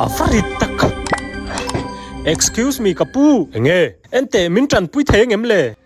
A va rit tak. Excuse me ka pu. Enge? Enteh min tanpui thei angem le?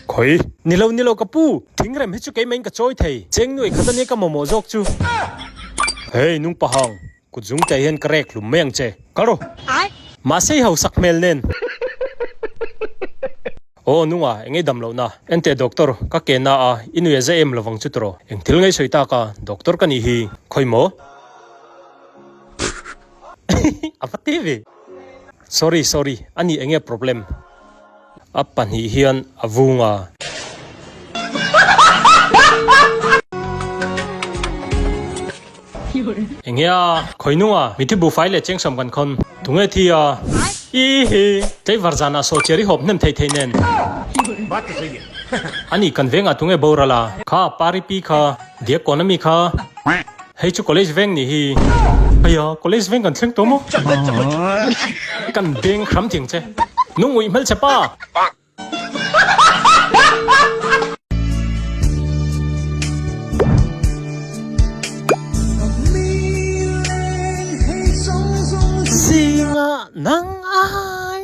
Khawi? Nilo nilo ka pu. Thingrem hi chu keimah in ka chawi thei. Cheng nuai khat ania ka mamawh zawk chu. Hey nung pahang. Kut zung te hian ka rek hlum mai ang che. Kal rawh. Mahse i hausak hmel nen. Aw nunga, eng ei dam lohna? Enteh doctor, ka ke na a, i nui a zah em lovang chu tiraw? Eng thil ngei sawi tak a, doctor ka nih hi. Khawi maw? A va te ve. Sorry, sorry, a nih enge problem? A pahnih hian a vung a. Enge a, khawi nunga mithi buhfai leh chengsawm kan khawn. Tunge thi a? I hi, tlaivar zanah sawhchiar i hawp hnem thei thei nen. Ani kan vengah tunge boral a? Kha, pari pi kha, diak kawn ami kha. Hei chu college veng nih hi. Aya, college veng kan thleng tawh maw? Kan beng hram thing che. Nung uih hmelchhe pa! Zingah nang ai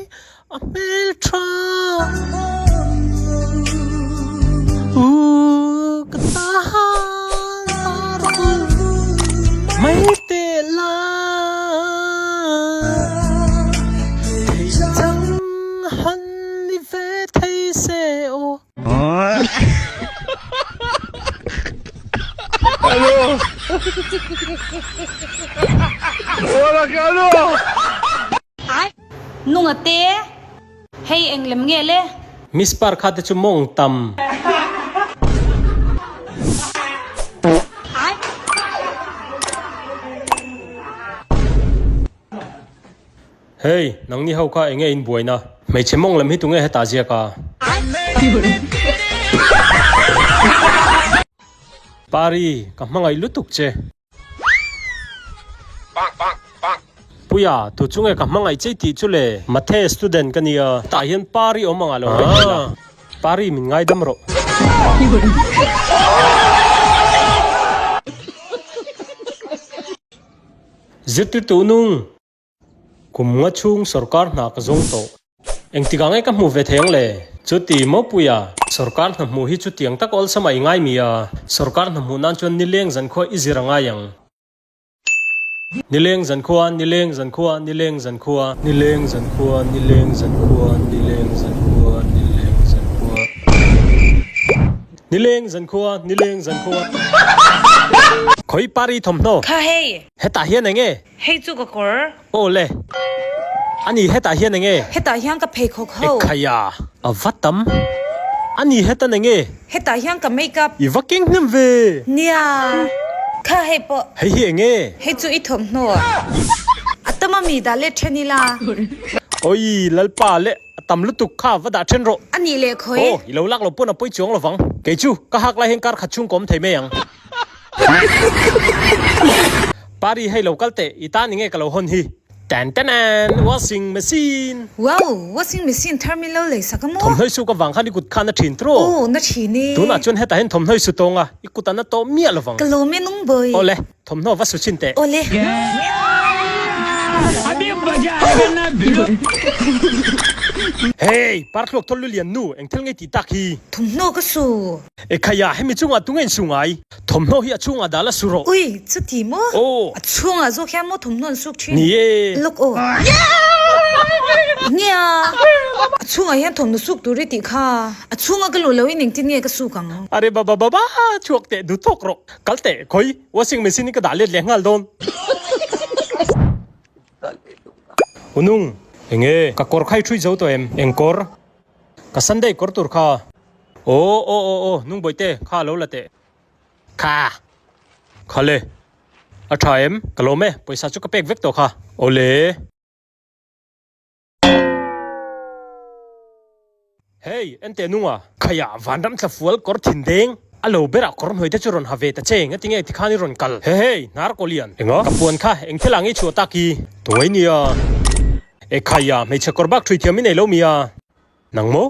a hmel tha U ka tan tar vul mai teh la Theih chang han ni ve thei se aw. Nunga te, hei eng lem nge le? Miss Par kha te chu mawng tam. Hey, nangni ho kha enge in buaina? Hmeichhe mawng lem hi tunge hetah ziak a? Pari, ka hmangaih lutuk che. Puia, tu chunge ka hmangaih che tih chu le? Mathe student ka nia, tah hian Pari awm angah lo ngaih hmel a. Pari min ngaidam rawh. Zirtirtu nung. Kum nga chhung sorkar hna ka zawng tawh. Engtikah nge ka hmuh ve thei ang le? Chuti maw Puia, sorkar hna hmuh hi chutiang tak awlsam a i ngai mi a, sorkar hna hmuh nan chuan nileng zankhua i zir a ngai ang. Nileng zankhua, nileng zankhua, nileng zankhua. Nileng zankhua, nileng zankhua, nileng zankhua, nileng zankhua. Nileng zankhua, nileng zankhua. Khawi pari thawmhnaw. Kha hei. Hetah hian enge? Hei chu ka kawr. Aw le. Ani hetah hian enge? Hetah hian ka pheikhawk ho. Ekhaya, a va tam. Ani hetan enge? Hetah hian ka makeup. I va keng hnem ve. Nia. Kha hei pawh. Hei hi enge? Hei chu i thawmhnaw. A tam a mi dah let then ila. Awii Lalpa le, a tam lutuk kha va dah then rawh. A nih leh khawi. Aw, i lo lak lo pawn a pawi chuang lovang. Kei chu, ka hak lai hian kar khat chhung ka awm thei mai ang. Pari hei lo kal teh, i tan enge ka lo hawn hi? Tan tan an, washing machine! Wow, washing machine thar min lo lei sak a maw? Thawmhnawi suk avang khan i kut khan a thin tru. Aw, na thin e. Tunah chuan hetah hian thawmhnawi su tawng a, i kut a na tawh miah lovang. Ka lawm e nung bawi. Awle, thawmhnaw va su chhin teh. Awle. Hey, Parthluak thawl lulian nu, eng thil ngei tih tak hi? Thawmhnaw ka su. Ekhaya, hemi chungah tunge in su ngai? Thawmhnaw hi a chhungah dah la su rawh. Ui, chuti maw? Aw. A chhungah zawk hian maw thawmhnaw an suk thin? Ni e. Lawk aw. Nia, a chhungah hian thawmhnaw suk tur i tih kha. A chhunga ka luh loin engtin nge ka suk ang? Are babababa, chhuak teh duh tawk rawh. Kal teh, khawi, washing machine in ka dah let leh nghal dawn. Unung, enge? Ka kawr kha i ṭhui zo tawh em? Eng kawr? Ka Sunday kawr tur kha. Aw aw aw aw nung bawihte kha lo la teh. Kha. Kha le. A tha em? Ka lawm e, pawisa chu ka pek vek tawh kha. Awle. Hey, enteh nunga. Khaiah vanram thla fual kawr thin deng. A lo berah kawr hnuai te chu rawn ha ve ta che, ngatinge tikhan i rawn kal? He hey, hnar kaw lian. Enga? Ka puan kha eng thil ah nge i chhuah tak hi? Tuai nia. E khaia, hmeichhe kawr bak thui thiam i nei lo mi a? Nang maw?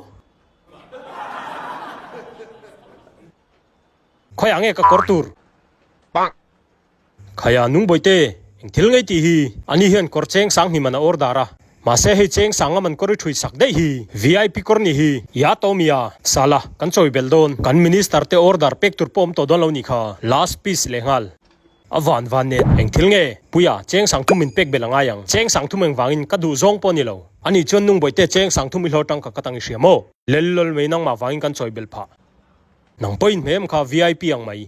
Khawiah nge ka kawr tur? Khaia nung bawihte, Eng thil ngei tih hi? Ani hian kawr cheng sang hnim an a order a. Mahse hei cheng sang am an kawr i thui sak daih hi. VIP kawr nih hi. Ya to mi a. Sala, kan chawi belh dawn. Kan minister te order pek tur pawh awm tawh dawn lo nih kha. Last piece leh nghal. A van van nen eng thil nge? Puia, cheng sang thum min pek belh a ngai ang. Cheng sang thum engvangin ka duh zawng pawh a ni lo. Ani chuan nungbawihte cheng sang thum i hlawr tangka ka tang i hria maw? Lel lol mai nangmah vangin kan chawi belh phah. Nang pawhin hmem kha VIP ang mai.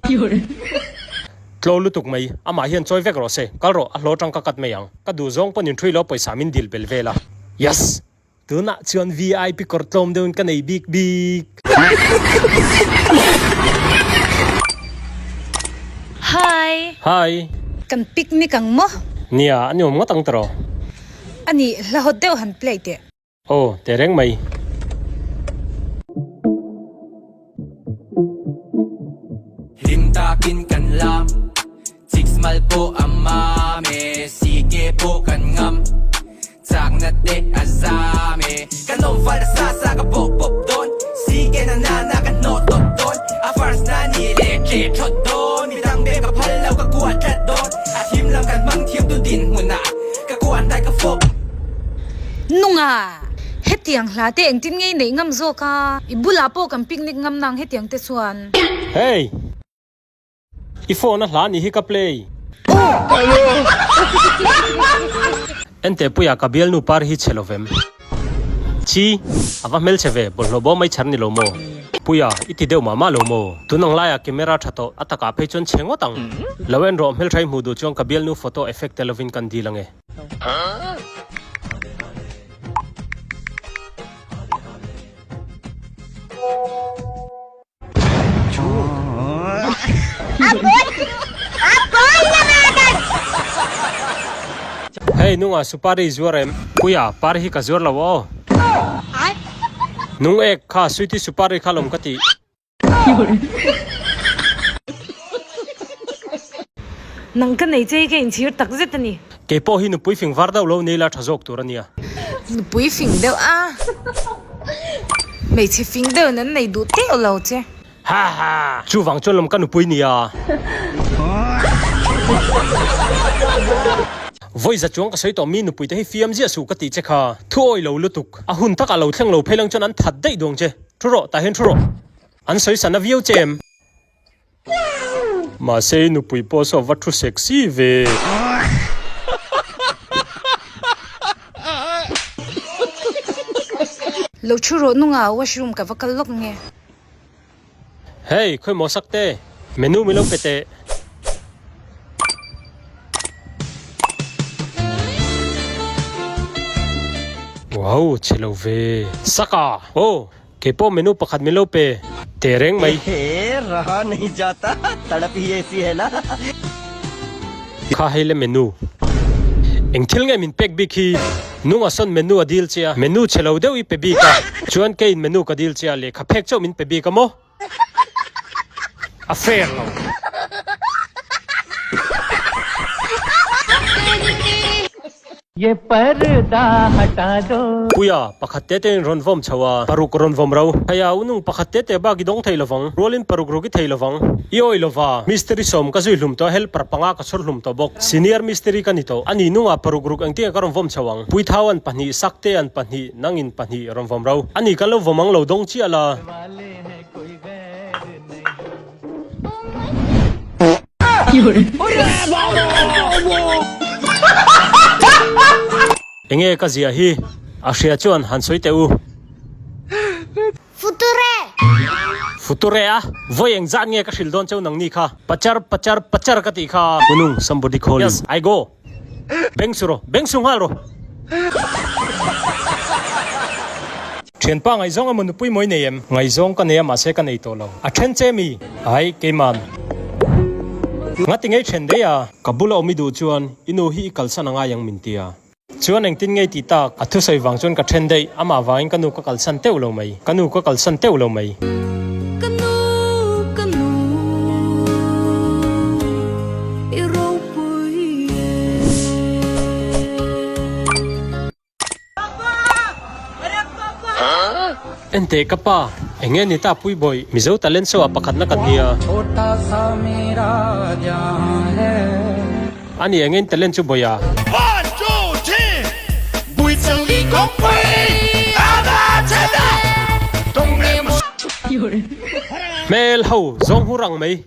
Tlo lutuk mai, amah hian chawi vek rawh se, kal rawh, a hlawh tang ka cut mai ang. Ka duh zawng pawn inṭhui lo pawisa min dil bel vel a. Yes! Tunah chuan VIP kawr tlawm deuhin ka nei bik bik. Hi! Hi! Kan picnic ang maw? Nia, a ni awm ngawt ang tawh. A nih, hla hawt deuh han play teh. Aw, teh reng mai. Hlim takin kan lam, chicks mal pawh a mam e, CK pawh kan ngam, chakna te a zam e. Kan awm fal ta sa sa ka pawh pawp dawn, CK na na na ka hnawh tawp dawn, a first na ni leh ṭe ṭhawt dawn, midang bem ka phal lo ka kuah tlat dawn, a thim lam kan hmang thiam tu dinhmunah ka kuah hnai ka fawp. Nunga! Hetiang hla te engtin nge i neih ngam zawk a? I bulah pawh kan picnic ngam nang hetiang te chuan. Hey! I phone a hla nih hi ka play. Enteh puia ka bialnu par hi chhe lovem. Chi! A va hmelchhe ve, bawlhhlawh bawm mai chhar ni lo maw? Puia, i ti deuh mah mah lo maw? Tun ang laiah camera tha tawh, a takah phei chuan chhe ngawt ang. Lo en rawh, hmeltha i hmuh duh chuan ka bialnu photo effect te lovin kan dil ange. Hei nunga supari zuar em? Puia, par hi ka zuar lo aw. Nung ek kha sweety supari kha lawm ka tih. Nang ka nei che hi ka inchhir tak zet a ni. Kei pawh hi nupui fing var deuh lo nei la tha zawk tur a nia. Nupui fing deuh a. Hmeichhe fing deuh in an nei duh teuh lo che. Ha ha! Chuvang chuan lawm ka nupui nia. Vawi za chuang ka sawi tawh mi nupui te hi fiam ziah suh ka tih che kha. Thu awi lo lutuk. A hun takah lo thleng lo phei lang chuan an that daih duang che. Thu rawh, tah hian thu rawh. An sawi sana viau che em? Mahse i nupui pawh saw va thu sexy ve. Lo thu rawh nunga washroom ka va kal lawk nge. Hey, khawi maw sak te? Menu min lo pe teh. Wow, chhe lo ve. Saka! Aw, kei pawh menu pakhat min lo pe teh reng mai. Kha hei le menu. Eng thil nge min pek bik hi? Nunga sawn menu a dil che a, menu chhe lo deuh i pe bik a. Chuan keiin menu ka dil che a, lehkha phek chauh min pe bik a maw? A fair lo. Puia, pakhat te te in rawn vawm chho a, paruk rawn vawm ro. Heia, u nung pakhat te te bak i dawng thei lovang, rualin paruk ruk i thei lovang. I awi lova, mistiri sawm ka zui hlum tawh a, helper panga ka chhawr hlum tawh bawk. Senior mistiri ka ni tawh. Ani nungah paruk ruk engtinge ka rawn vawm chho ang? Puithau an pahnih, Sakte an pahnih, nangin pahnih rawn vawm ro. Ani kan lo vawm ang lo dawng chiah la. Enge ka ziah hi a hria chuan han sawi teh u. Future! Future a? Vawi eng zat nge ka hrilh dawn cheu nangni kha? Pachar pachar pachar ka tih kha. Kunung somebody call you. Yes, I go. Beng su rawh, beng su nghal rawh. Thianpa ngaihzawng emaw nupui mawi nei em? Ngaihzawng ka nei a mahse ka nei tawh lo. A then che mi? Ai, keiman. Ngati ngei then daih a? Ka bula awm i duh chuan i nu hi i kalsan a ngai ang min ti a. Chuan engtin ngei tih tak? A thusawi vang chuan ka then daih, amah vangin ka nu ka kalsan teuh lo mai. Ka nu ka kalsan teuh lo mai. Ka nu, ka nu, i ropui e. Enteh ka pa, eng nge ni ta pui bawih, Mizo talent show ah pakhatna kan nia. Ani eng in talent chu bawiha. Hmel ho zawng hur ang mai.